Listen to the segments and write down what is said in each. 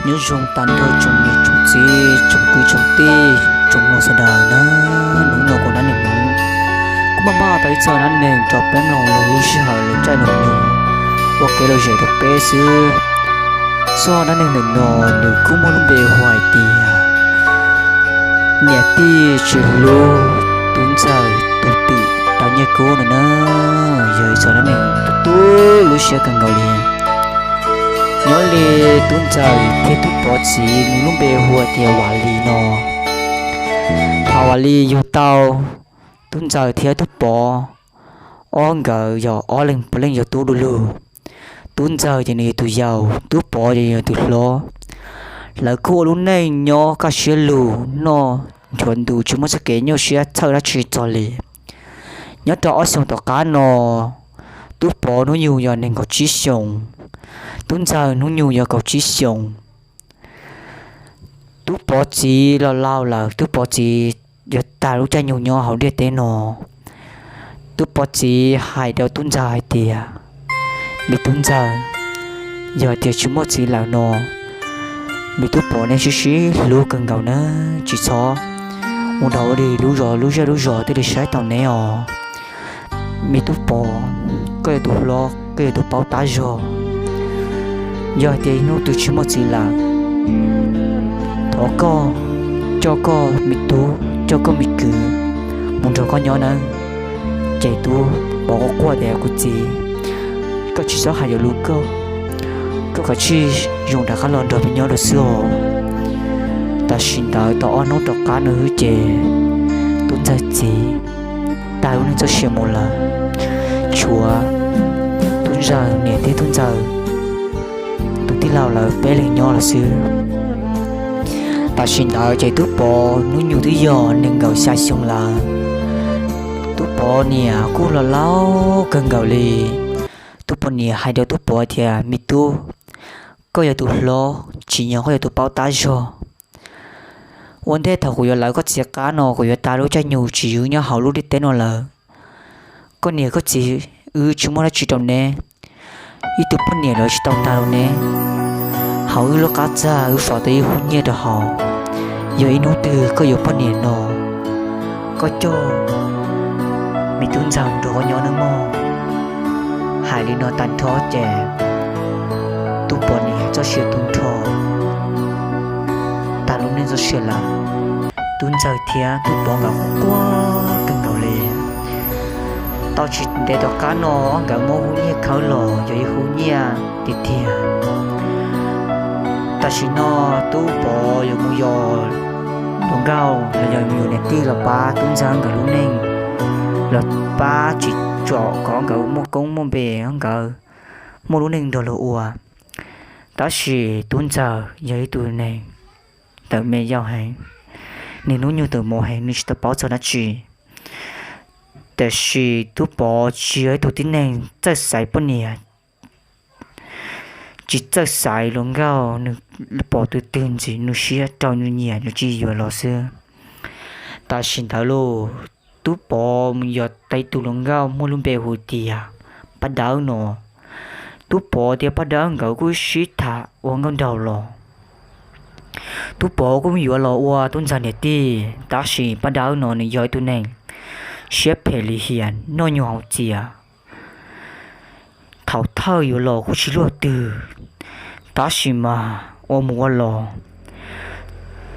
Nyob zoo tag nrho tsoom niam tsoom txiv tsoom kwv tsoom tij tsoom mloog sawv daws na. Hnub no kuv Dab Neeg Hmoob kuj maj maj tau ib txoj dab neeg rau peb mloog lub sij hawm lub caij lub nyoog ua kev lom zem rau peb xwb. Txoj dab neeg ntawm no nws kuj muaj lub npe hu hais tias niam tij tsis hlub tub ntxawg tus twm rau nyiaj kub no na. Yog ib txoj dab neeg tu tu lub siab kawg nkaus li. Nyob li tub ntxawg thiab tub pov txiv nws lub npe hu tias Vam Lis no. Thaum Vam Lis yug tau tub ntxawg thiab tub pov, ob nkawd yog ob leeg puav leej yog tub du lug. Tub ntxawg ces nws yog tus yau, tub pov ces yog tus hlob. Lawv kuj ua lub neej nyob kaj siab lug, noj nchuav ntu tsis muaj txoj kev nyuaj siab txhawj dab tsi txog li. Nyob rau ob xyoos tom qab no, tub pov hnub nyoog yog nees nkaum tsib xyoos, tub ntxawg hnub nyoog yog kaum tsib xyoos. Tub pov txiv los laus lawm, tub pov txiv yuav tag lub caij nyoog nyob hauv ntiaj teb no. Tub pov txiv hais rau tub ntxawg hais tias, me tub ntxawg, yog tias tsis muaj txiv lawm no, me tub pov neb sib sib hlub kawg nkaus na, tsis txhob ua nrog ua dig lub zos lub zej lub zos thiaj li saib taus neb os. Me tub pov, koj yog tus hlob, koj yog tus paub tab zog. Yog tias ib hnub twg tsis muaj txiv lawm, thov koj coj koj me tub, coj koj me kwv mus nrog koj nyob nawb. Ces tub pov quaj quaj tias, kuv txiv, koj tsis txhob hais yuav lus koj, koj kav tsij zoo rov qab los nrog peb nyob dua xwb os. Tam sim ntawd tau ob hnub rov qab no xwb ces tub ntxawg txiv tag lub neej txoj sia mus lawm, tshuav tub ntxawg niam thiab tub ntxawg tus tij laug lawv peb leeg nyob lawm xwb. Tam sim ntawd ces tub pov hnub nyoog twb yog nees nkaum xya xyoo lawm. Tub pov niam kuj los laus kawg nkaus li. Tub pov niam hais rau tub pov tias, me tub, koj yog tus hlob, tsim nyog koj yog tus paub tab zog. Ua ntej thaum kuv yuav lawv koj txiv qab no, kuv yuav tag lub caij nyoog tsis ywj nyob hauv lub ntiaj teb no lawm. Koj niam koj txiv wb tsis muaj dab tsi rau neb, ib tug poj niam los tsis tau tag rau neb. Hauv wb lub qab txag wb faus tau ib hub nyiaj rau hauv. Yog ib hnub twg koj yuav poj niam no, koj coj me tub ntxawg nrog koj nyob nawb mog. Hais li no tag nrho ces tub pov niam txoj sia tu nrho, tag lub neej txoj sia lawm. Tub ntxawg thiab tub pov nkawd quaj quaj kawg nkaus li. Tau tsis ntev tom qab no ob nkawd muab hub nyiaj khawb los yog ib hub nyiaj tiag tiag. Tam sim no tub pov yuav mus yos hluas nkauj los yog mus yuav niam tij los pab tub ntxawg nkawd lub neej, los pab tsim txom kom nkawd muaj koob muaj npe, nkawd muaj lub neej nrog luag ua. Tab sis tub ntxawg yog ib tug neeg tawm me yau heev, nws hnub nyoog tawm mus heev, nws tsis tau paub txog dab tsi. Tiam sis tub pov tsis yog ib tug tib neeg txawj xaiv poj niam, tsis txawj xaiv hluas nkauj, nws pom tus twg ntxim nws siab rau nws nyiam nws cia li yuav los xwb. Tam sim ntawd los tub pov mus yos tau ib tug hluas nkauj muaj lub npe hu tias Paj Dawb no. Tub pov thiab Paj Dawb nkawd kuj sib tham ua nkauj nraug los. Tub pov kuj yuav los ua tub ntxawg niam tij, tab sis Paj Dawb no nws yog ib tug neeg siab phem lim hiam, noj nyoos haus txias. Thaum thawj yuav los kuj tsis luag twg, tab sis mas ua mus ua los,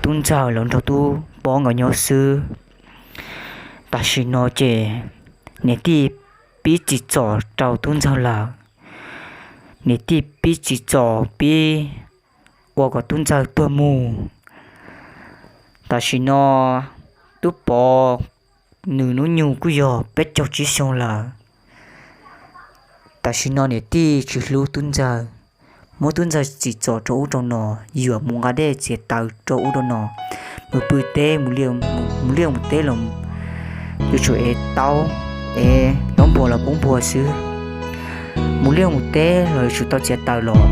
tub ntxawg los nrog tub pov nkawd nyob xwb. Tam sim no ces niam tij pib tsim txom rau tub ntxawg lawm, niam tij pib tsim txom pib ua kom tub ntxawg tuag mus. Tam sim no tub pov nws hnub nyoog kuj yog peb caug tsib xyoo lawm. Tam sim no niam tij tsis hlub tub ntxawg, muab tub ntxawg tsim txom rau ub rau no, yuam mus nqa dej txiav taws rau ub rau no, mus pw teb, mus liaj mus teb los yuav tsum ev taub, ev ntaub npua los poob npua xwb. Mus liaj mus teb los yuav tsum tau txiav taws los.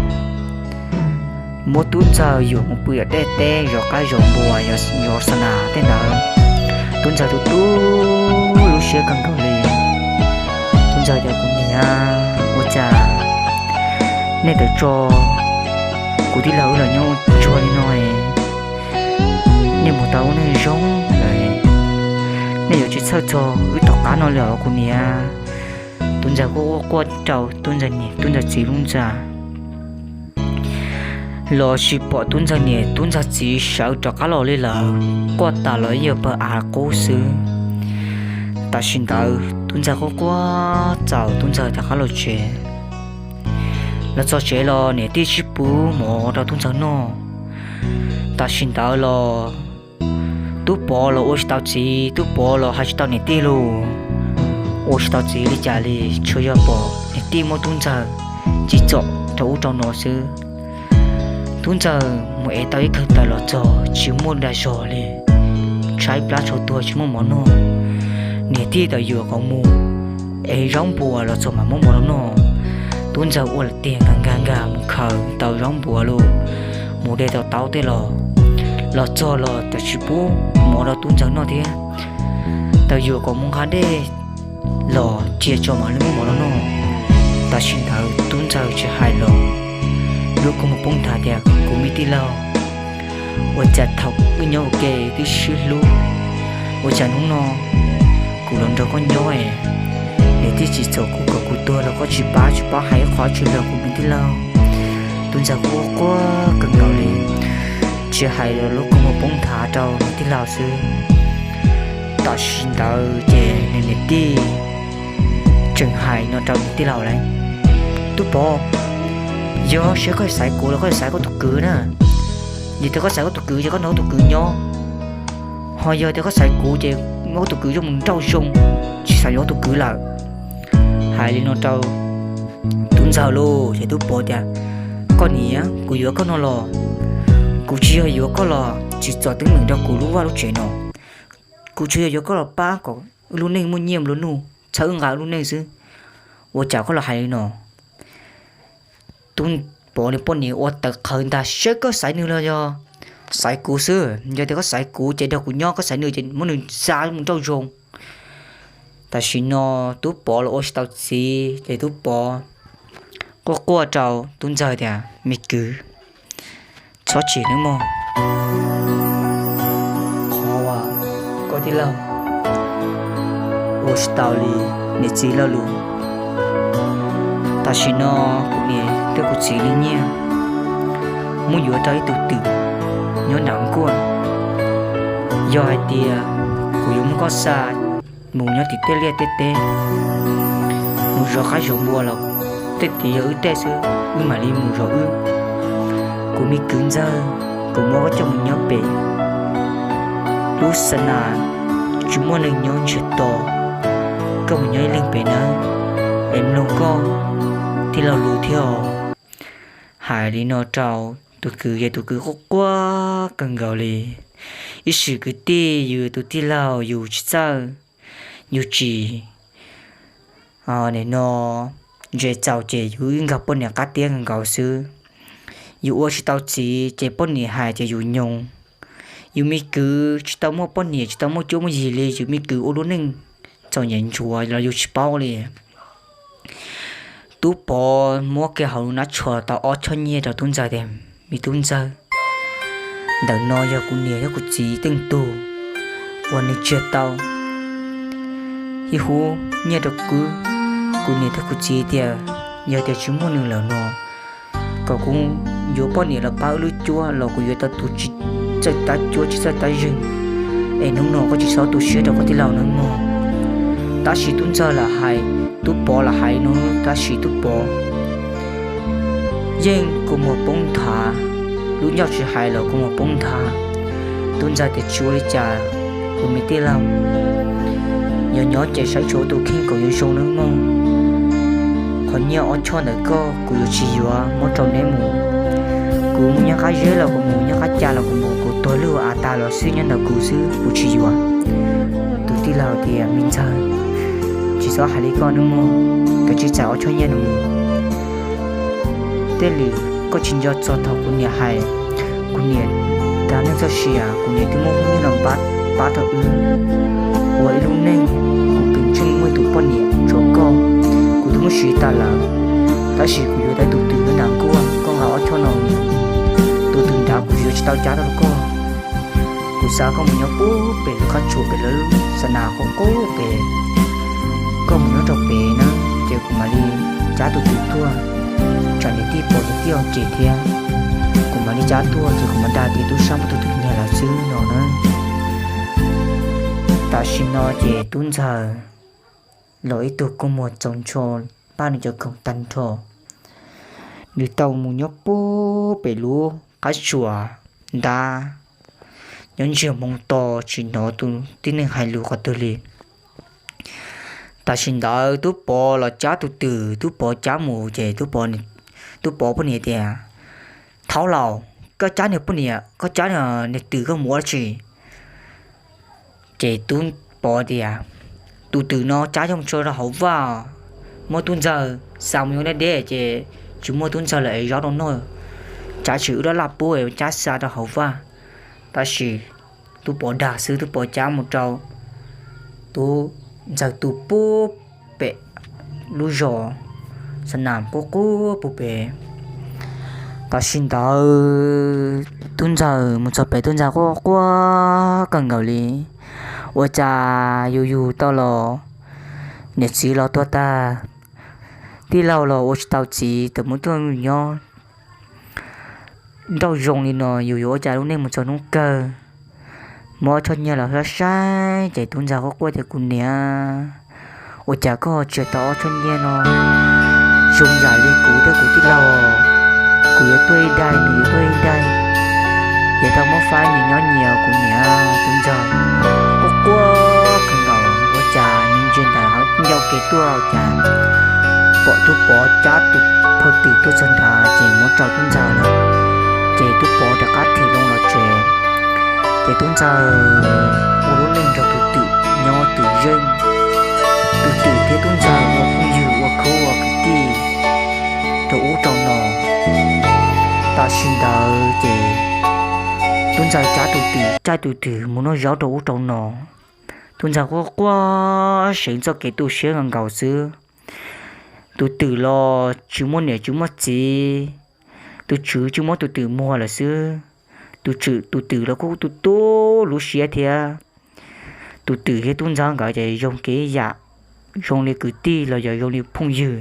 Muab tub ntxawg yuam mus pw yam dej teb, zov qaib zov npua, zov xa nas tej ntawd. Tub ntxawg tu tu lub siab kawg nkaus li. Tub ntxawg tias, kuv niam, ua cas nej tawm tso Kuv tij laug, wb los nyob ua tsuag li no, nej mus tau ua neej zoo lawm, nej yuav tsis txhawj txog wb tom qab no li os kuv niam. Tub ntxawg quaj quaj quaj rau tub ntxawg niam tub ntxawg txiv lub ntxa, los tsis pom tub ntxawg niam tub ntxawg txiv sawv rov qab los li lawm, quaj tas los ib yam pawg av qub xwb. Tam sim ntawd tub ntxawg quaj quaj txaus tub ntxawg rov qab los tsev. Los txog tsev los niam tij tsis pub mov rau tub ntxawg noj. Tam sim ntawd los tub pov los ua tsis tau txiv, tub pov los hais tsis tau niam tij lus, ua tsis tau txiv li cas li, tsuas yog pom niam tij muab tub ntxawg txiv txom rau ub rau no xwb. Tub ntxawg mus ev tau ib kawm ntawv los txog tsis muaj dag zog li, tshaib plab tshav tuag tsis muaj mov noj. Niam tij tawm yuam kom mus ev zaub npuas los txog mam muab mov los noj. Tub ntxawg ua lawm tiag nkag nkag nkag mus khaws tau zaub npuas los mus de tau taub tej los, los txog los txawm tsis pub mov rau tub ntxawg noj thiab. Tawm yuam kom mus nqa dej los cia tso mam li muab mov los noj. Tam sim ntawd tub ntxawg tsis hais los lub kua muag poob nthav tias, kuv me tij laug, ua cas thaum wb nyob ua ke twb sib hlub, ua cas hnub no kuv los nrog koj nyob es niam tij txiv txom kuv kom kuv tuag los koj tsis pab tsis paub hais ib qho tsis los kuv me tij laug. Tub ntxawg quaj quaj kawg nkaus li, tsis hais los lub kua muag poob nthav rau niam tij laug xwb. Tam sim ntawd ces nws niam tij tseem hais no rau niam tij laug lawm, tub pov, yog seb koj xaiv kuv los koj xaiv koj tus kwv na. Yog tias koj xaiv koj tus kwv ces koj nrog koj tus kwv nyob, ho yog tias koj xaiv kuv ces muab koj tus kwv coj mus nrauj zoo, tsis xav yuav koj tus kwv lawm. Hais li no rau tub ntxawg lauj ces tub pov tias, koj niam, kuv yuav koj no los kuv tsis yog yuav koj los tsim txom teeb meem rau kuv lub vaj lub tsev no. Kuv tsuas yog yuav koj los pab kom wb lub neej muaj nyiaj nplua nuj txhawb wb nqa wb lub neej xwb. Ua cas koj los hais li no? Tub pov nws poj niam ua tawv qhawv ntag, seb koj xaiv nws los yog xaiv kuv xwb. Yog tias koj xaiv kuv ces nrog kuv nyob, koj xaiv nws ces muab nws xa mus nrauj zoo. Tam sim no tub pov los ua tsis tau txiv ces tub pov quaj quaj rau tub ntxawg tias, me kwv, txhob chim nawb mog. Qhov uas koj tij laug ua tsis tau li niam txiv lo lus, tam sim no kuv niam thiab kuv txiv li nyiaj muab yuav rau ib tug twm nyob nram nkuaj. Yog hais tias kuv yuav muab koj xa mus nyob tim tej liaj tej teb, mus zov qaib zov npua los tej tid yog wb tej xwb, wb mam li mus zov wb. Kuv me kwv ntxawg, kuv muab koj coj mus nyob pem lub xa nas tsis muaj neeg nyob ntsiag to, koj mus nyob ib leeg pem nawb, es mloog koj tij laug lus thiab os. Hais li no rau tus kwv ces tus kwv quaj quaj kawg nkaus li. Ib sim kwv tij, yus tus tij laug yus tsis txawj, yus tsis, nim no ntse txaus ces yus wb nkag poj niam qab tiab kawg nkaus xwb. Yus ua tsis tau txiv ces poj niam hais ces yus nyoos. Yus me kwv tsis tau muaj poj niam tsis tau muaj cuab muaj yig li, yus me kwv ua lub neej txom nyem ntsuav los yus tsis paub li. Tub pov muab kiag hauv lub hnab tsho tau ob choj nyiaj rau tub ntxawg tias, me tub ntxawg, ntawm no yog kuv niam thiab kuv txiv tej tug uas nws tsiag tau ib hub nyiaj rau kuv, kuv niam thiab kuv txiv tias yog tias tsis muaj nws lawm no, kom kuv yuav poj niam los pab wb lub cuab los kuv yuav tau tus tsis txawj tab cuab tsis txawj tab zeeg, es hnub no koj tsis txhob tu siab rau koj tij laug nawb mog. Tab sis tub ntxawg lam hais, tub pov lam hais no, tab sis tub pov yeej kua muag poob nthav, lub ncauj tsis hais los kua muag poob nthav. Tub ntxawg tias tsis ua li cas, kuv me tij laug, yog nyob ces saib tshuav tus kheej kom yuav zoo nawb mog. Qhov nyiaj ob choj ntawm koj kuv yuav tsis yuav muab rau neb mus. Kuv mus nyob qab zeb los kuv mus, nyob qab ca los kuv mus, kuv tuag lwj av tas los xij nyob ntawm kuv xwb kuv tsis yuav. Tus tij laug tias, me ntxawg, tsis txhob hais li koj nawb mog, kav tsij txais ob choj nyiaj no mus. Tej lwm koj tsis nco txog thaum kuv niam hais, kuv niam dag neej txoj sia, kuv niam twb muab hub nyiaj no pab, pab rau wb ua ib lub neej, kuv tseem muaj ib tug poj niam tsuav koj, kuv twb muab siv tas lawm, tab sis kuv yuav tau tus twm nyob nram nkuaj, koj nqa ob choj no mus. tau cab tau rau koj. Kuv xa koj mus nyob puag pem lub qab tsuas pem lub xa nas qub qub pem, koj mus nyob rau pem na, ces kuv mam li cab tus twm tuaj, tsam niam tij pom niam tij ua ke thiab. Kuv mam li cab tuaj ces kuv mam dag tias tub sab muaj tus twm nyiag lawm xwb no na. Tam sim no ces tub ntxawg los ib tug kua muag txaus ntshai, pab nws cov khoom tag nrho. Nws tau mus nyob puag pem lub qab tsuas ntab, nyob ntsiag moo to tsis hnov tus tib neeg hais lus qhov twg li. Tam sim ntawd tub pov los cab tus twm, tub pov cab mus ces tub pov poj niam tias, thaub laus, koj cab niag poj niam, koj cab niag twm koj mus ua dab tsi? Ces tub pov tias, tus twm no cab coj mus tso rau hauv vaj, muab tub ntxawg xa mus nyob deb deb ces tsis muaj tub ntxawg lawm es zaub rau noj, cab tsis wb dab laj pub es cab xa rau hauv vaj. Tab sis tub pov dag xwb, tub pov cab mus rau tub ntxawg tu puag pem lub zos xa nas qub qub puag pem. Tam sim ntawd tub ntxawg mus txog pem tub ntxawg quaj quaj kawg nkaus li, ua cas yus yug tau los niam txiv los tuag tag, tij laug los ua tsis tau txiv tawm mus tuaj nyob nrauj zoo li no, yus yuav ua cas lub neej mus txog hnub kawg. Muab ob choj nyiaj los saib saib ces tub ntxawg quaj quaj tias, kuv niam, ua cas koj tsis tau ob choj nyiaj no zoo yam li kuv thiab kuv tij laug? Kuv yuav tuag ib daig, nws yuav tuag ib daig, yuav tau muab fab nyias nyob nyias, kuv niam. Tub ntxawg quaj quaj kawg nkaus, ua cas nws ntsia ntawm hauv ncauj kev tuaj cas pom tub pov cab tus phauj twm tuaj txog nrad ces muab rau tub ntxawg lawm. Ces tub pov rov qab thim loo los tsev. Ces tub ntxawg ua lub neej nrog tus twm nyob twm zeej, tus twm thiab tub ntxawg ua phooj ywg ua khub ua kwv tij rau ub rau no. Tam sim ntawd ces tub ntxawg cab tus twm, caij tus twm mus noj zaub rau ub rau no. Tub ntxawg quaj quaj seev txoj kev tu siab nkaus nkaus xwb. Tus twm los tsis muaj niam tsis muaj txiv, tus tswv tsis muab tus twm muag lawm xwb. Tus twm, tus twm los kuj tu tu lub siab thiab. Tus twm thiab tub ntxawg nkawd ces zoo kev yam, zoo li kwv tij los yog zoo li phooj ywg.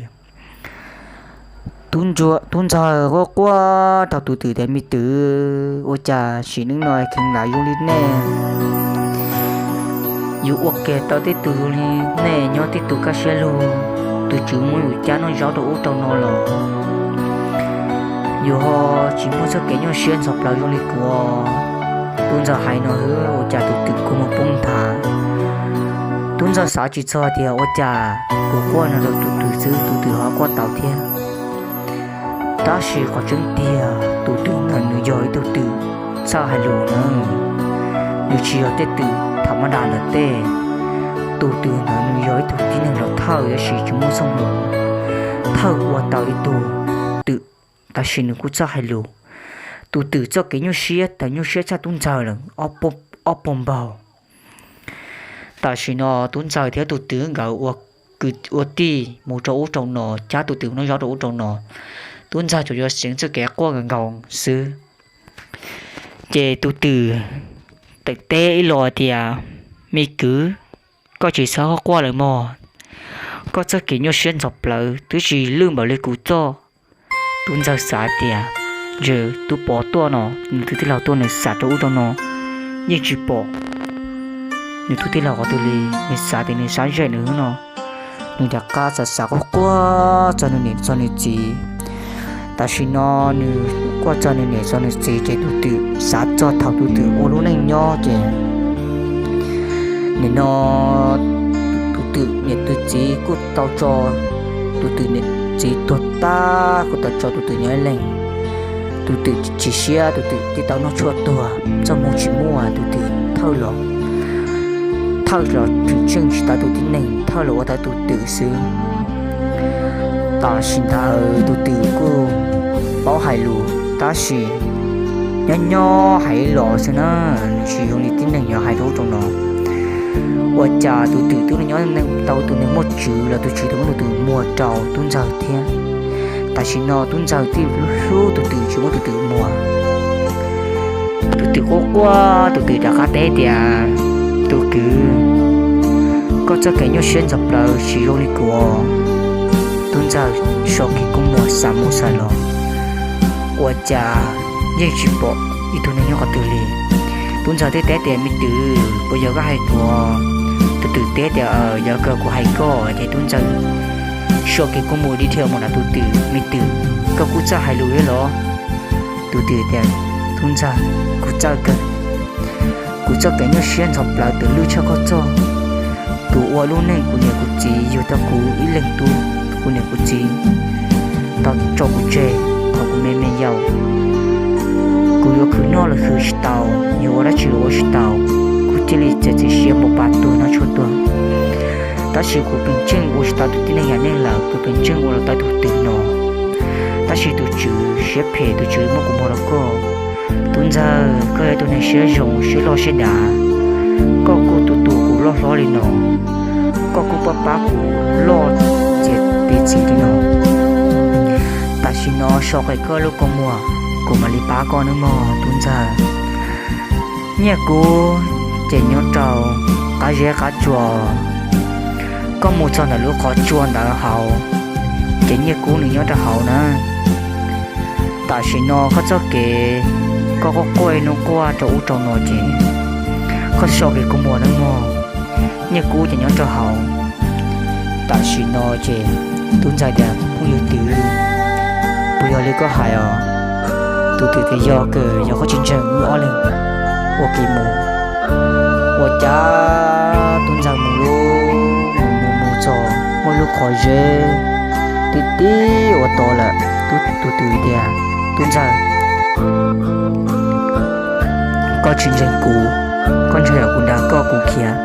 Tub ntxawg quaj quaj rau tus twm tias, me twm, ua cas sim neej no kheev lam zoo li nej? Yus ua kiag tau tej tus zoo li nej nyob tej tus kaj siab lug, tus tswv muab yus cab noj zaub rau ub rau no los yus ho tsis muaj txoj kev nyuaj siab ntxhov plawv zoo li kuv. Tub ntxawg hais no xwb ua cas tus twm kua muag poob nthav. Tub ntxawg xav tsis txog tias ua cas kuv quaj no rau tus twm xwb tus twm ho quaj tau thiab. Tab sis qhov tseeb tiag tus twm ntawd nws yog ib tug twm txawj hais lus na, nws tsis yog tej twm tham mab das ntawm tej. Tus twm ntawd nws yog ib tug tib neeg los thawj tab sis tsis muaj txoj hmoo thawj ua tau ib tug twm, tab sis nws kuj txawj hais lus. Tus twm txoj kev nyuaj siab tawm nyuaj siab tshaj tub ntxawg lawm ob puag npaug. Tam sim no tub ntxawg thiab tus twm nkawd ua kwv ua tij mus rau ub rau no, cab tus twm noj zaub rau ub rau no. Tub ntxawg tsuas yuav seev txoj kev quaj nkaus nkaus xwb. Ces tus twm tawm teb ib los tias, me kwv, koj tsis txhob quaj lawm mog. Koj txoj kev nyuaj siab ntxhov plawv twb tsis lwj npaum li kuv txoj. Tub ntxawg xav tias, yog tub pov tuaj no, nws tus tij laug tuaj nws xav rau ub rau no, yeej tsis pom nws tus tij laug qhov twg li, nws xav tias nws sab zem nws no. Nws rov qab xav xav quaj quaj txog nws niam txog nws txiv. Tam sim no nws quaj txog nws niam txog nws txiv ces tus twm xav txog thaum tus twm ua lub neej nyob ces nim no tus twm niam tus txiv kuj tau tso tus twm niam txiv tuag tag kuj tau tso tus twm nyob ib leeg. Tus twm chim siab, tus twm thiaj tau noj tshuaj tuag, txoj hmoo tsis muaj, tus twm thawj los, thawj los tseem tseem tsis tau tus tib neeg, thawj los ua tau tus twm xwb. Tam sim ntawd tus twm kuj paub hais lus tab sis nyob nyob hais los xwb na, nws tsis zoo li tib neeg yuav hais rau ub rau no. Ua cas tus twm twb nyob tau tus neeg muaj tswv los tus tswv twb muab tus twm muag rau tub ntxawg thiab. Tam sim no tub ntxawg thiaj hlub tus twm tsis muab tus twm muag. Quaj quaj tus twm rov qab teb tias, tus kwv, koj txoj kev nyuaj siab ntxhov plawv tsis zoo li kuv. Tub ntxawg so kiag kua muag xav mus xav los, ua cas yeej tsis pom ib tug neeg nyob qhov twg li. Tub ntxawg thiaj teb tias, me twm, puas yog koj hais tuaj? Tus twm teb tias, yog kawg kuv hais koj. Ces tub ntxawg so kiag kua muag dhia mus nrog tus twm, me twm, koj kuj txawj hais lus thiab los? Tus twm tias, tub ntxawg, kuv txawj kawg. Kuv txoj kev nyuaj siab ntxhov plawv twb lwj tshaj koj txoj. Kuv ua lub neej kuv niam kuv txiv yug tau kuv ib leeg tub, kuv niam kuv txiv tau tso kuv tseg thaum kuv me me yaus. Kuv yuav khwv noj los khwv tsis tau, yuav ua dab tsi los ua tsis tau, kuv thiaj li txiav txim siab npau pa tuag noj tshuaj tuag. Tab sis kuv pheej tseem ua tsis tau tus tib neeg yam nej lawm, kuv pheej tseem ua los tau tus twm no. Tab sis tus tswv siab phem, tus tswv muab kuv muag rau koj. Tub ntxawg, koj yog tus neeg siab zoo siab loj siab dav, koj kuj tu tu kuv loj hlob li no, koj kuj pab pab kuv loj txiav txim li no. Tam sim no so kiag koj lub kua muag, kuv mam li pab koj nawb mog tub ntxawg. Nyiaj kub ces nyob rau qab zeb qab tsua, koj mus txog ntawm lub qhov tsua ntawd hauv, ces nyiaj kub nws nyob rau hauv na. Tam sim no koj txoj kev, koj quaj quaj ib hnub quaj rau ub rau no ces koj so kiag kua muag nawb mog, nyiaj kub ces nyob rau hauv. Tam sim no ces tub ntxawg tias, phooj ywg twm, puas yog li koj hais os? Tus twm tias, yog kawg, yog koj tsis ntseeg wb ob leeg ua ke mus. Ua cas tub ntxawg mus lub, mus mus mus txog muaj lub qhov zeb tib tib ua tod lawm. Tus twm tias, tub ntxawg, koj tsis ntseeg kuv, koj ntseeg yog kuv dag koj kuv khiav.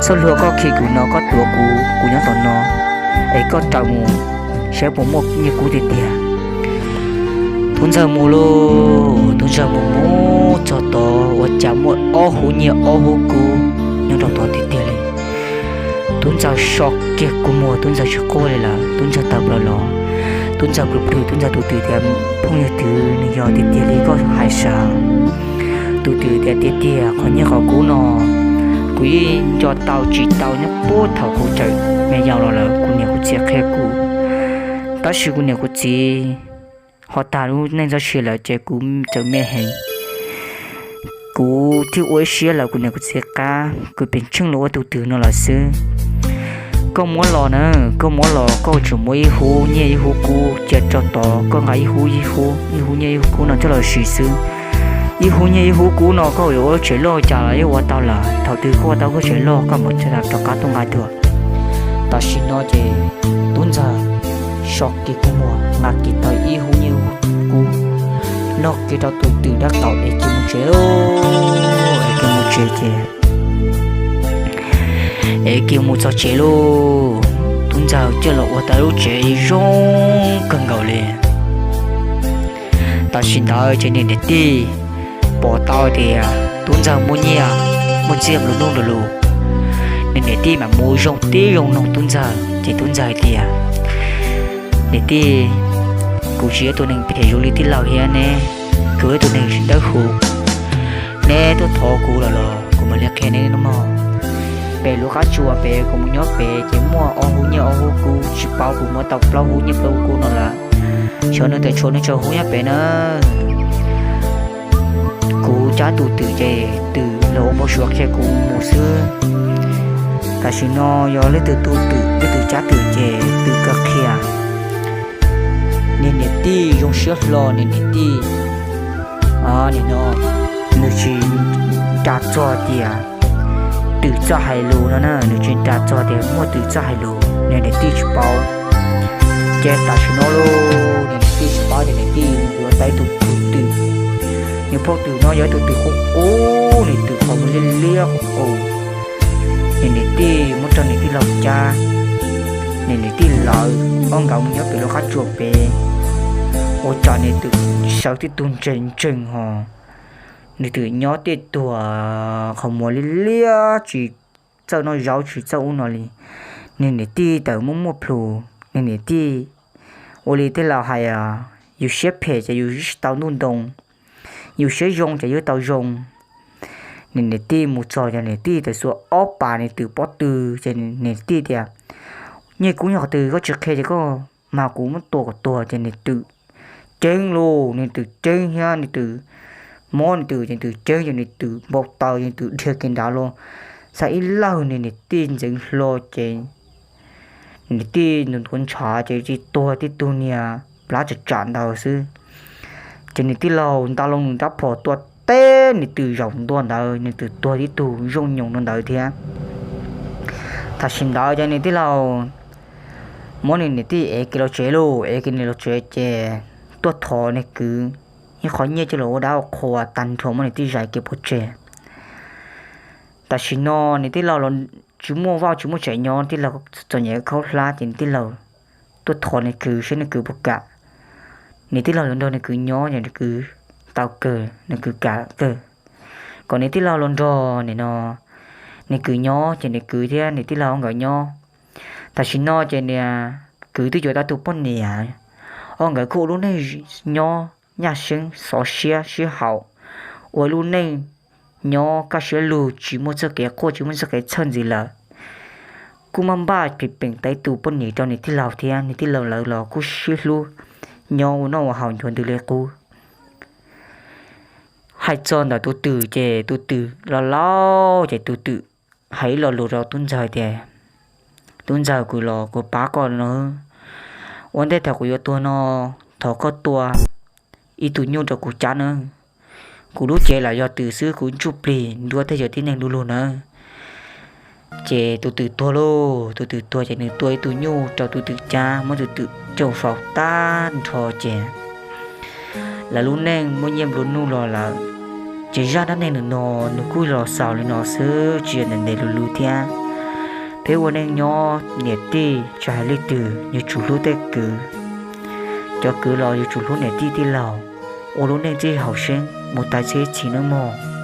Txhob luag koj khi kuv no, koj tuav kuv, kuv nyob tom no, es koj raws mus saib puas muaj nyiaj kub tiag tiag. Tub ntxawg mus lauj, tub ntxawg mus mus txog tod ua cas muaj ob hub nyiaj ob hub kub nyob rau tod tiag tiag li. Tub ntxawg so kiag kua muag, tub ntxawg tsis quaj li lawm, tub ntxawg tawm plaws los. Tub ntxawg plhws plhws tub ntxawg tus twm tias, phooj ywg twm, nws yog tiag tiag li koj hais sav. Tus twm tias, tiag tiag, qhov nyiaj qhov kub no kuv yeej nco tau tsis tau nyob puag thaum kuv tseem me yau los lawm, kuv niam kuv txiv qhia kuv. Tab sis kuv niam kuv txiv ho tag lub neej txoj sia lawm ces kuv tseem me heev, kuv thiaj ua ib siab lawv kuv niam kuv txiv qab, kuv pheej tsheej los ua tus twm no lawm xwb. Koj muab los na, koj muab los koj tsuas muab ib hub nyiaj ib hub kub cia rau tod, koj nqa ib hub ib hub, ib hub nyiaj ib hub kub no coj los siv xwb. Ib hub nyiaj ib hub kub no koj yuav ua lub tsev loj cas los yeej ua tau lawm. Thaum twg koj ua tau koj tsev loj koj mam rov qab tuaj nqa dua. Tam sim no ces tub ntxawg so kiag kua muag nqa kiag tau ib hub nyiaj ib hub kub, noj kiag rau tus twm dab qaum es kiag mus tsev lauj. Es kiag mus tsev ces es kiag mus txog tsev lauj, tub ntxawg coj los ua tau lub tsev zoo kawg nkaus li. Tam sim ntawd ces niag niam tij pom tau tias tub ntxawg muaj nyiaj muaj txiaj nplua nuj nplua lus, niag niam tij mam mus zoo tib zoo noog tub ntxawg ces tub ntxawg hais tias, niam tij, kuv tsis yog tus neeg phem zoo li tij laug thiab ne, kuv yog tus neeg tsis dawb huv. Neb tuaj thov kuv los los kuv mam li qhia neb mog. Pem lub qab tsuas pem kuv mus nyob pem ces muaj ob hub nyiaj ob hub kub, tsis paub kuv muab tau plaub hub nyiaj plaub hub kub no lawm. Xyov nws tseem tshuav nws tsawg hub nyob pem na. Kuv cab tus twm ces twm los ua npau suav qhia kuv mus xwb. Tam sim no yog leej twg tu twm leej twg cab twm ces twm kawg qhia. Niag niam tij zoo siab hlo, niag niam tij, nim no nws tsis nra txog tias twm txawj hais lus no na, nws tsis nra txog tias muaj twm txawj hais lus, niag niam tij tsis paub. Ces tam sim no lauj, niag niam tij tsis paub tias niam tij yuav tau ib tug phauj twm. Niag phauj twm no yog ib tug twm qub qub, niag twm qhov muag liab liab qus qus. Niag niam tij muab rau niag tij laug cab, niag niam tij lawv ob nkawd mus nyob pem lub qab tsuas pem, ua cas niag twm sawv tib tug ntseeg ntseeg ho, niag twm nyob tej tuag qhov muag liab liab tsis txawj noj zaub tsis txawj ub no li. Niag niam tij tawm muaj muaj plhus, niag niam tij ua li tej laus hais, yus siab phem ces yus tsis tau ntuj ntoo, yus siab zoo ces yus tau zoo. Nws niam tij mus txog ces niam tij txawm xuas ob pas nws twm pob tw, ces niam tij tias, Nyiaj kub nyob qhov twg, koj tsis qhia ces koj mag kuv muab tua kom tuag. Ces nws twm ceeb lauj, nws twm ceeb thiab nws twm mob, nws twm ces nws twm ceeb ces nws twm npau taws ces nws twm dhia kiag nrad los, xa ib lawg nws niam tij ntxeev hlo ces nws niam tij ntuav ntshav ces tsis tuag tib tug niag plab tsam tsam ntawd xwb. Ces nws tij laug nta loo nws rab phom tua teb nws twm zaum ntua ntawd, nws twm tuag tib tug zoo nyoos ntua ntawd thiab. Tam sim ntawd ces nws tij laug muab nws niam tij ev kiag los tsev lauj, ev kiag nws los tsev ces tuaj thov nws kwv ib qho nyiaj coj los ua dab ua qhua tag nrho muab nws tij zais kiag pov tseg. Tam sim no nws tij laug los tsis muaj vaj tsis muaj tsev nyob, tij laug txom nyem khaub hlab ces nws tij laug tuaj thov nws kwv saib nws kwv puas kam. Nws tij laug los nrog nws kwv nyob ces nws kwv tau kawg, nws kwv kam kawg. Kom nws tij laug los nrog nim no nws kwv nyob ces nws kwv thiab nws tij laug nkawd nyob. Tam sim no ces nws kwv twb yuav tau tus poj niam, ob nkawd kuj ua lub neej nyob nyaj seeb xov siab sib haum, ua lub neej nyob kaj siab lug tsis muaj txoj kev quaj tsis muaj txoj kev txhawj ntxiv lawm. Kuj maj npaj pim peem tau ib tus poj niam rau nws tij laug thiab nws tij laug lawv los kuj sib hlub nyob ua noj ua haus ncuav ntws li qub. Hais txog ntawm tus twm ces tus twm los laus ces tus twm hais ib lo lus rau tub ntxawg tias, Tub ntxawg, kuv los kuv pab koj no, ua ntej thaum kuv yuav tuag no, thov koj tua ib tug nyuj rau kuv cab nawb. Kuv lub cev lam yog twm xwb, kuv ntsuj plig nrua tej yog tib neeg du lug nawb. Ces tus twm tuag lauj, tus twm tuag ces nws tua ib tug nyuj rau tus twm cab, muab tus twm coj faus tag nrho ces lawv lub neej muaj nyiaj nplua nuj los lawm. Ces zaj dab neeg ntawm no nws kuj los xaus li no xwb, tsis yog ntev ntev lus lus thiab. Peb ua neej nyob niam tij tsis hais leej twg yuav tsum hlub tej kwv. Cov kwv los yuav tsum hlub niam tij tij laug, ua lub neej txij haum seeb mus tas txhiab txhis nawb mog.